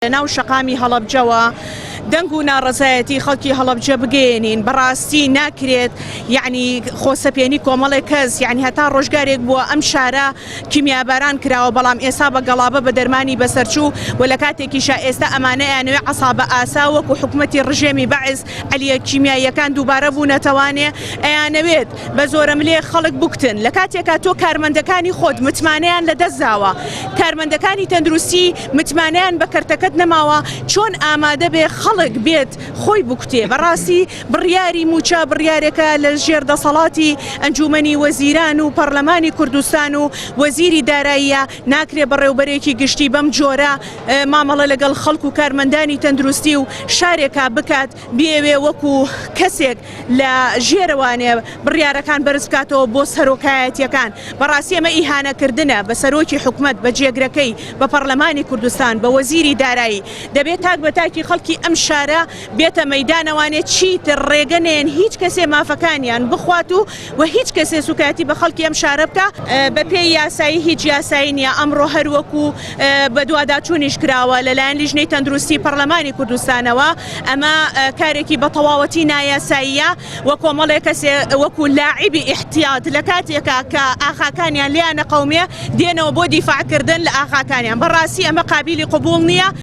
لەناو شەقامی هەڵەبجەوە دەنگ و ناڕەزایەتی خەڵکی هەڵەبجە بگەیەنین، بەڕاستی ناکرێت یەعنی خۆسەپێنی کۆمەڵێک کەس یەعنی هەتا ڕۆژگارێک بووە ئەم شارە کیمیاباران کراوە بەڵام ئێستا بە گەڵابە بە دەرمانی بەسەرچوو و لە کاتێکیشا ئێستا ئەمانە ئەیانەوێ عەسابە ئاسا وەکو حکومەتی ڕژێمی بەعس عەلیە کیمیاییەکان دووبارە بوونەتەوانێ ئەیانەوێت بە زۆرەملێ خەڵک بکوتن لە کاتێکا تۆ کارمەندەکانی خۆت متمانەیان لە دەست داوە کارمەندەکانی تەندروستی متمانەیان بە کەرتەکەت نەماوە چۆن ئامادە بێ خەڵک بێت خۆی بکوتێ بەڕاستی بڕیاری مووچە بڕیارێکە لە ژێر دەسەڵاتی ئەنجوومەنی وەزیران و پەڕلەمانی کوردستان و وەزیری داراییە، ناکرێ بەڕێوبەرێکی گشتی بەم جۆرە مامەڵە لەگەڵ خەڵک و کارمەندانی تەندروستی و شارێکا بکات، بیەوێ وەکو کەسێک لە ژێرەوانێ بڕیارەکان بەرز بکاتەوە بۆ سەرۆکایەتیەکان. بەڕاستی ئەمە ئیهانەکردنە بە سەرۆکی حکومەت، بە جێگرەکەی، بە پەڕلەمانی کوردستان، بە وەزیری دارایی. دەبێ تاک بە تاکی خەڵکی ئەم شارە بێتە مەیدانەوانێ چیتر ڕێگە نەیەن هیچ کەسێ مافەکانیان بخوات و و هیچ کەسێ سوکایەتی بە خەڵکی ئەم شارە بکا. بە پێی یاسایی هیچ یاسایی نیە ئەمڕۆ هەر وەکو بەدواداچوونیش کراوە لەلایەن لیژنەی تەندروستی پەڕلەمانی کوردستانەوە ئەمە کارێکی بە تەواوەتی نایاساییە و کۆمەڵێ کەسێ وەکو لاعیبی ئیحتیات لە کاتێکا کە ئاغاکانیان لێیان نەقەومێ دێنەوە بۆ دیفاع کردن لە ئاغاکانیان بەڕاستی ئەمە قابیلی قبوڵ نیە.